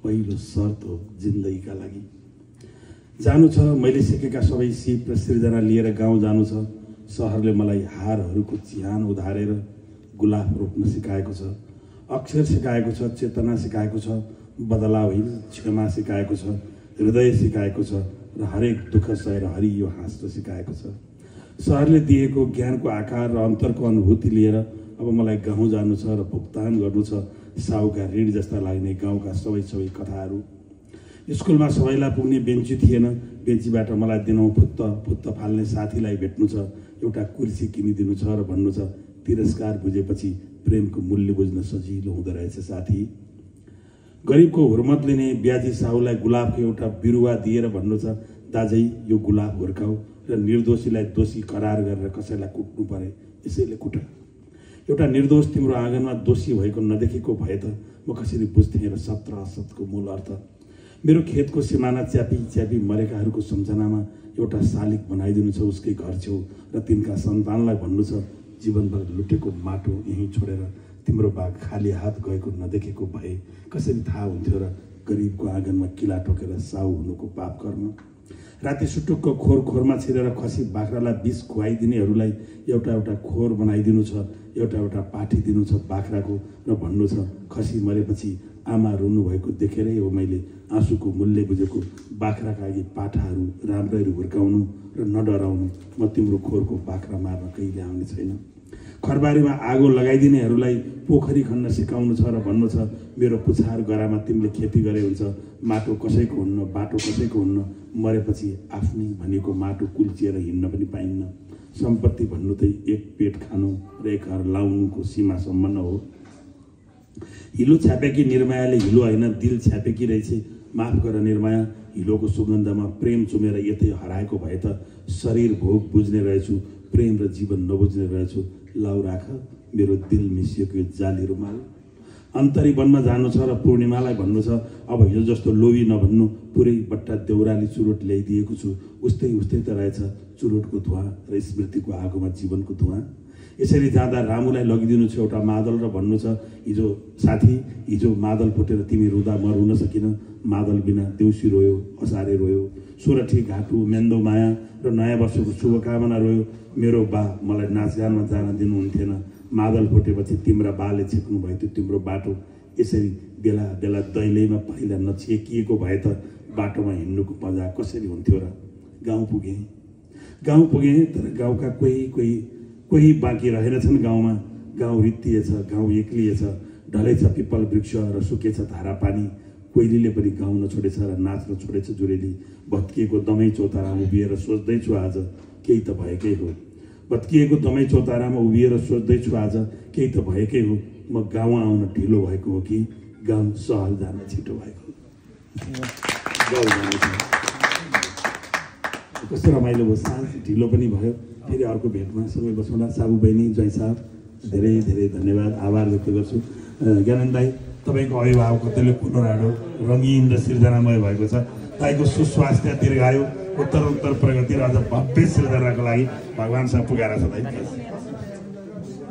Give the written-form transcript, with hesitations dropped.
पहिलो शर्त हो जिन्दगीका लागि। जानु छ मैले सिकेका सबै सिप र सृजना लिएर गाउँ जानु छ। सहरले मलाई हारहरूको चिहान उधारेर गुलाब रोप्न सिकाएको छ। अक्षर सिकाएको छ, चेतना सिकाएको छ, बदलाव होइन क्षमा सिकाएको छ, हृदय सिकाएको छ र हरेक दुःख सहेर हरियो हाँस्न सिकाएको छ। सहरले दिएको ज्ञानको आकार र अन्तरको अनुभूति लिएर अब मलाई गाउँ जानु छ र भुक्तान गर्नु छ साहुका ऋण जस्ता लाग्ने गाउँका सबै कथाहरू। स्कुलमा सबैलाई पुग्ने बेन्ची थिएन, बेन्चीबाट मलाई दिनौँ फुत्त फाल्ने साथीलाई भेट्नु छ, एउटा कुर्सी किनिदिनु छ र भन्नु छ तिरस्कार बुझेपछि प्रेमको मूल्य बुझ्न सजिलो हुँदो रहेछ साथी। गरिबको हुर्मत लिने ब्याजी साहुलाई गुलाबको एउटा बिरुवा दिएर भन्नु छ दाजै यो गुलाब हुर्काऊ र निर्दोषीलाई दोषी करार गरेर कसैलाई कुट्नु परे यसैले कुट। एउटा निर्दोष तिम्रो आँगनमा दोषी भएको नदेखेको भए त म कसरी बुझ्थेँ र सत्र असतको मूल अर्थ। मेरो खेतको सिमाना च्यापी मरेकाहरूको सम्झनामा एउटा शालिग बनाइदिनु छ उसकै घर छेउ र तिनका सन्तानलाई भन्नु छ जीवनभर लुटेको माटो यहीँ छोडेर तिम्रो बाग खाली हात गएको नदेखेको भए कसरी थाहा हुन्थ्यो र गरिबको आँगनमा किला टोकेर साउ हुनुको पाप कर्म। राति सुटुक्क खोरमा छिरेर खसी बाख्रालाई विष खुवाइदिनेहरूलाई एउटा खोर बनाइदिनु छ, एउटा पाठी दिनु छ बाख्राको र भन्नु छ खसी मरेपछि आमा रुनु भएको देखेरै हो मैले आँसुको मूल्य बुझेको। बाख्राका लागि पाठाहरू राम्ररी हुर्काउनु र नडराउनु, म तिम्रो खोरको बाख्रा मार्न कहिले आउने छैन। खरबारीमा आगो लगाइदिनेहरूलाई पोखरी खन्न सिकाउनु छ र भन्नु छ मेरो पुछार गरामा तिमीले खेती गरे हुन्छ, माटो कसैको हुन्न, बाटो कसैको हुन्न, मरेपछि आफ्नै भनेको माटो कुल्चिएर हिँड्न पनि पाइन्न। सम्पत्ति भन्नु त एक पेट खानु र एक घर लाउनुको सीमासम्म न हो। हिलो छ्यापेकी निर्मायाले हिलो होइन दिल छ्यापेकी रहेछ, माफ गर निर्माया। हिलोको सुगन्धमा प्रेम चुमेर यतै हराएको भए त शरीर भोग बुझ्ने रहेछु, प्रेम र जीवन नबुझ्ने रहेछु। लाउ राख मेरो दिल मिसिएको यो जाली रुमाल। अन्तरी वनमा जानु छ र पूर्णिमालाई भन्नु छ अब हिजो जस्तो लोभी नभन्नु, पुरै बट्टा देउराली चुरोट ल्याइदिएको छु, उस्तै त रहेछ चुरोटको धुवा र स्मृतिको आगोमा जीवनको धुवा। यसरी जाँदा रामुलाई लगिदिनु छ एउटा मादल र भन्नु छ हिजो साथी हिजो मादल फुटेर तिमी रुँदा म रुन सकिन, मादल बिना देउसी रोयो, असारे रोयो, सोरठी घाटु मेन्दो माया र नयाँ वर्षको शुभकामना रोयो। मेरो बा मलाई नाचगानमा जान दिनुहुन्थेन, मादल फुटेपछि तिम्रा बाले छेक्नु भयो त्यो तिम्रो बाटो। यसरी बेला दैलैमा पहिला नछेकिएको भए त बाटोमा हिँड्नुको मजा कसरी हुन्थ्यो र। गाउँ पुगेँ तर गाउँका कोही बाँकी रहेनछन् गाउँमा। गाउँ रित्तिएछ, गाउँ एक्लिएछ, ढलेछ पिपल वृक्ष र सुकेछ धारा पानी। कोइलीले पनि गाउँ नछोडेछ र नाच्न छोडेछ जुरेली। भत्किएको दमै चौतारामा उभिएर सोच्दैछु आज केही त भएकै हो। भत्किएको दमै चौतारामा उभिएर सोच्दैछु आज केही त भएकै हो। म गाउँ आउन ढिलो भएको हो कि गाउँ सहर जान छिटो भएको हो। कस्तो रमाइलो भयो, साँझ ढिलो पनि भयो। फेरि अर्को भेटमा सँगै बसौँला। साबु बहिनी, जय साहब, धेरै धन्यवाद, आभार व्यक्त गर्छु। ज्ञानन्द दाई तपाईँको अभिभावक कतिले पुनराडो रङ्गीन र सृजनामय भएको छ। तपाईँको सुस्वास्थ्य, दीर्घायु, उत्तर प्रगति र अझ भव्य सृजनाको लागि भगवानसँग पुकारा छ दाइ।